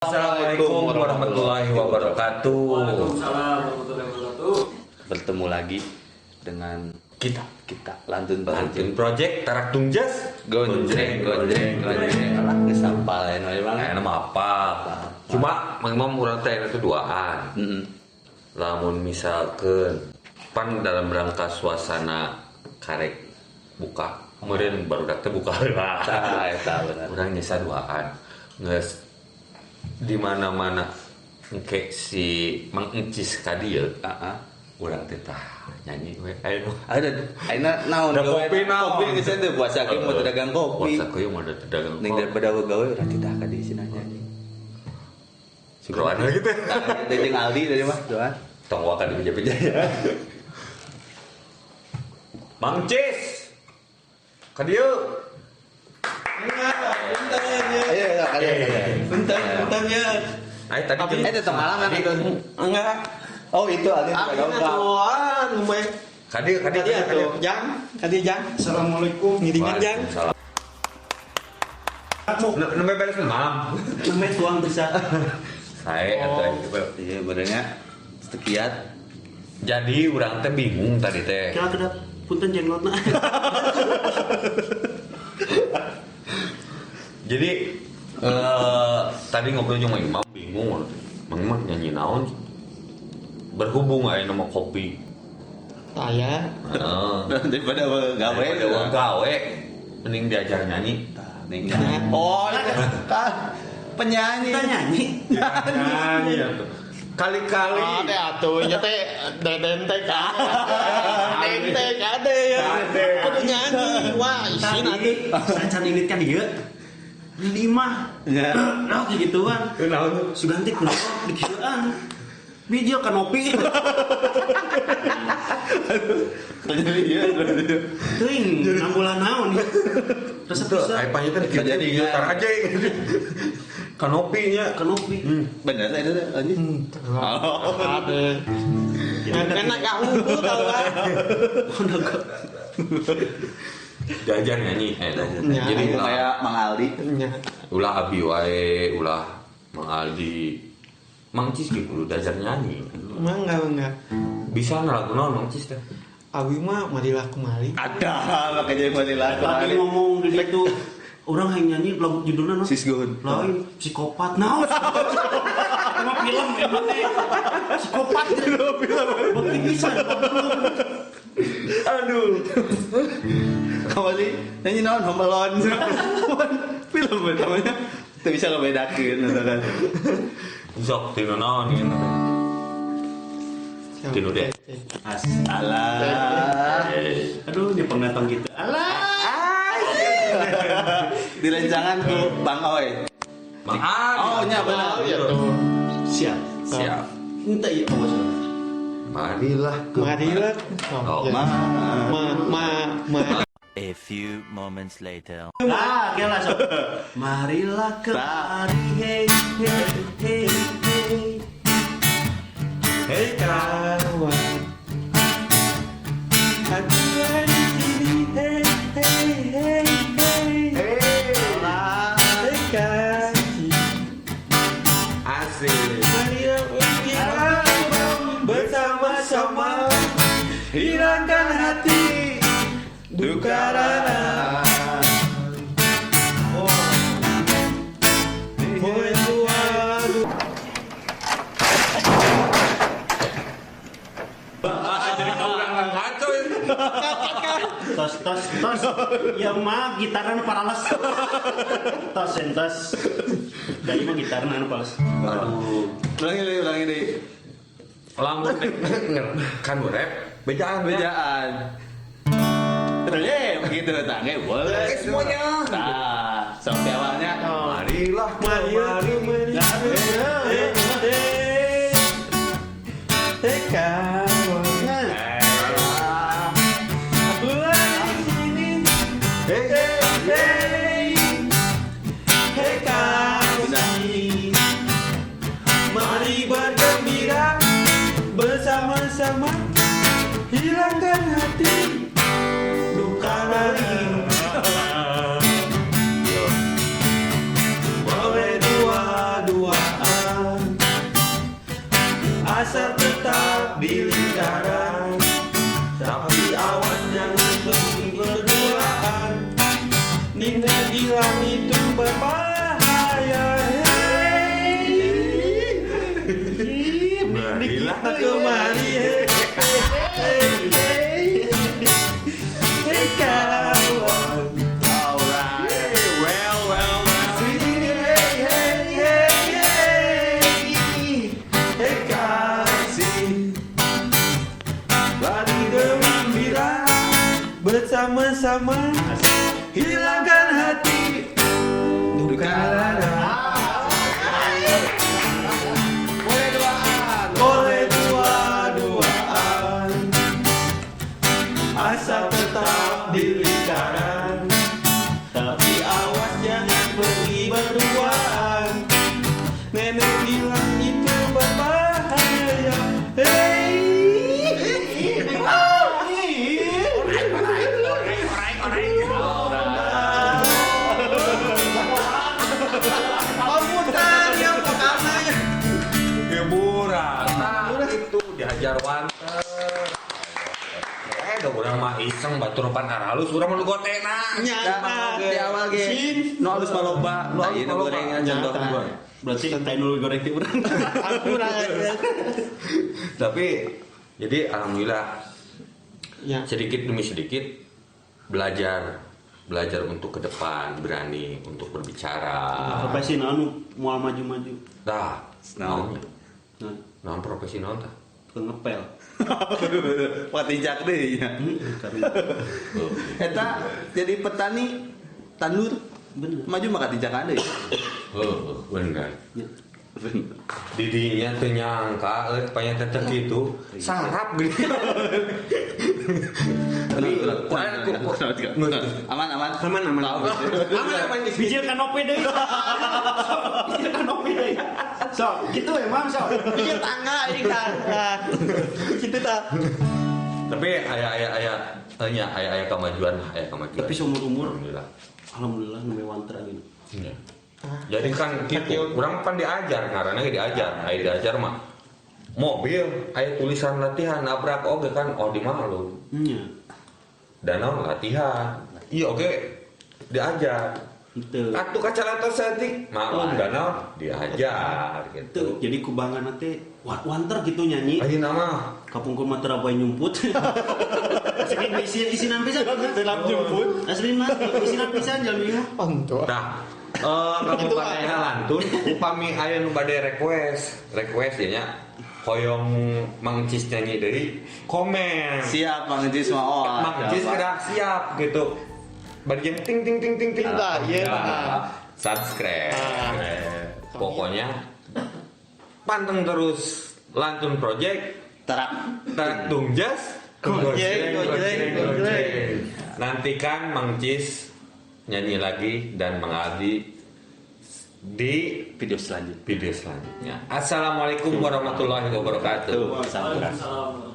Assalamualaikum warahmatullahi wabarakatuh. Waalaikumsalam warahmatullahi wabarakatuh. Bertemu lagi dengan Kita kita Lantun Lantun Project. Project Tarak Tungjas Gonjreng, gonjreng, gonjreng. Alah geus sampal ya bang. Kayaknya mah apa? Cuma Mang Imam urang teh itu duaan. Heeh. Lamun misalkan pan dalam rangka suasana karek buka, kemudian baru teh buka heula. Tah eta bener. Urang nyesa duaan. Geus di mana-mana engke si Mang Encis ka dieu, Heeh. urang teh tah nyanyi we ayo. Ada ayeuna naon Da gawe? kopi naon? Kopi geus teh puasa ge mau dagang kopi. Puasa kieu mah dagang Ning kopi. daripada gawe urang titah ka dieu cenah nyanyi. Doan gitu. Tah, jeung Aldi tadi mah doan. Tong waka di beja-beja ya. Mang Cis. Ka dieu. Ayo ayo kali. Bentar, bentar ya. Ayo tadi jeung Eh tong halangan itu. Enggak. Oh itu Aldi Abi bukan dongkap. atuan ngomong. Ka dieu, ka dieu, Kadi ka dieu. atuh, Jang. Kadi Jang. Assalamualaikum. Ngiringan Jang. Waalaikumsalam. Nembe beres mam. Namanya tuang bisa. Saya atuh Iya benernya sekian. Jadi urang teh bingung tadi teh. Kira kedap punten jenglotna. Jadi tadi ngobrol jeung Mang Imam bingung urang teh. Mang Imam nyanyi naon? Berhubung aya nama kopi. Taya. Heeh. Daripada gawe. Daripada urang gawe mending diajar nyanyi. Ning. Oh, kan penyanyi. Kita nyanyi. Nyanyi atuh. Kali-kali Ade atuh nya teh deden teh ka. Den teh kade ya. Kudu nyanyi. Wah, isin atuh. Tadi sacan init kan ieu. Lima. Ya. Nah, kayak gituan. Naon? Suganti kunaon dikieuan. Bijil kanopi. Jadi iya. Teuing, 6 bulan naon ieu. Resep Tuh, pisan. ayo panjang teh Jadi jadi gitar aja. Kanopinya. Kanopi. Bener itu teh lanjut. Oh. Ade. Enak kamu tuh tahu ah. Udah kok. Diajar nyanyi. Ya. Jadi Jadi kayak Mang Aldi. Nya. ulah Abi wae, ulah Mang Aldi. Mang Cis ge kudu diajar nyanyi. Mangga mangga. Bisa lagu naon Mang Cis teh? Abi mah marilah kemari. Ada makanya mau dilakukan. Tadi ngomong di situ orang yang nyanyi lagu judulnya no? Sisgun. Lain psikopat nah. Sama film emang teh. Psikopat. Film. Bukti bisa. Aduh. Kamu sih nyanyi naon Home Alone. Film namanya. Itu bisa ngebedakeun gitu kan. Sok tinu naon gitu. Tinu deh. Alah. Aduh, ini pendatang kita. Alah. Direncangan ku Bang Oy. Mang Aldi. Oh, nya benar. Iya tuh. Siap. Siap. Entah iya apa sih. Marilah ke Marilah. Oh, ya. Ma. Ma ma ma. A few moments later. Ah, oke lah sok. Marilah kemari hey hey hey hey. Hei kawan. Aku ada di sini. Hey hey hey hey. Hei kasih. Asik. Marilah kita bersama-sama hilangkan hati duka rana. Jadi kau orang ngaco ini. Tos tos tos. Ya mah gitaran paralas. Tos entos. Dari mah gitaran anu paralas. Aduh. Ulangi deui, ulangi deui. Lamun kan rap bejaan Bejaan. Terus begitu tangge boleh. Semuanya. Nah, sampai awalnya Marilah Marilah kemari. kemari. Hei kawan. Aku ada di sini. Hei, Hey, hey, hey kasih. Mari bergembira bersama-sama hilangkan hati duka rana. Nenek bilang itu berbahaya. Marilah Kita kemari. Hey, hey, kawan. Alright. Well, well, well. Hey, hey, hey, hey. Hey, kasih. Lari gembira bersama-sama, hilangkan hati duka lara. Boleh duaan. Boleh dua-duaan, asal tetap di lingkaran. Tapi awas jangan pergi berduaan. Nenek bilang itu berbahaya. Hey. Komputer yang pertamanya. Hiburan. Nah, itu dihajar wanter. Da urang mah iseng batur pan aralus urang mah nu gotena. Nyata. Di awal ge. Nu alus mah loba. Nu Nah, alus ieu mah loba. gorengan contoh gua. Berarti teh nu goreng ti urang. Aku rakyat. Tapi jadi alhamdulillah Ya. sedikit demi sedikit belajar belajar untuk ke depan, berani untuk berbicara. Profesi naon nu moal maju-maju. Tah, Naon? naon? Nah, Naon profesi naon tah? tukang ngepel. Patincak deui nya. Karunya. Eta jadi petani tandur Bener. maju mah katincakan deui. Heuh, bener. Ya. Didinya teu nyangka euy panya teh kitu. Sarap geuning. Tapi aman aman. Aman aman. Aman aman di sini. Bijil kanopi deui. Bijil kanopi deui. Sok, gitu emang sok. Iya tangga ini kan. Nah, Gitu ta. Tapi aya aya aya nya aya aya kemajuan lah, aya kemajuan. Tapi seumur-umur alhamdulillah. alhamdulillah nembe wanter ayeuna. Iya. Jadi kan gitu, kurang pan diajar, ngaranna ge diajar, aya diajar mah mobil, aya tulisan latihan nabrak oge kan, oh di malu. Nya. Danau latihan. Iya oke diajar. Henteu. Atuh kacamata setik, maklum danau diajar Teu, gitu. jadi kubangan teh wanter gitu nyanyi. Ayeuna mah Kapungkur mah teu rapoe nyumput. Asli isinan pisan. Telap jemput. Asli mah isinan pisan jalmi mah. Onto. Nah, kamu pada lantun, upami aya nu bade request, request ya nya hoyong Mang Cis nyanyi deui, komen. Siap Mang Cis mah oh. Mang Cis kedah siap gitu. Bari jeung ting ting ting ting ting. Tah, iya, tah. Subscribe. Ah. Pokoknya panteng terus Lantun Project Tarak. Tarak Tungjas Gojek, gojek, gojek. Nantikan Mang Cis nyanyi lagi dan Mang Aldi di Video selanjutnya. video selanjutnya. Assalamualaikum warahmatullahi wabarakatuh. Tuh, sampurasun. Waalaikumsalam.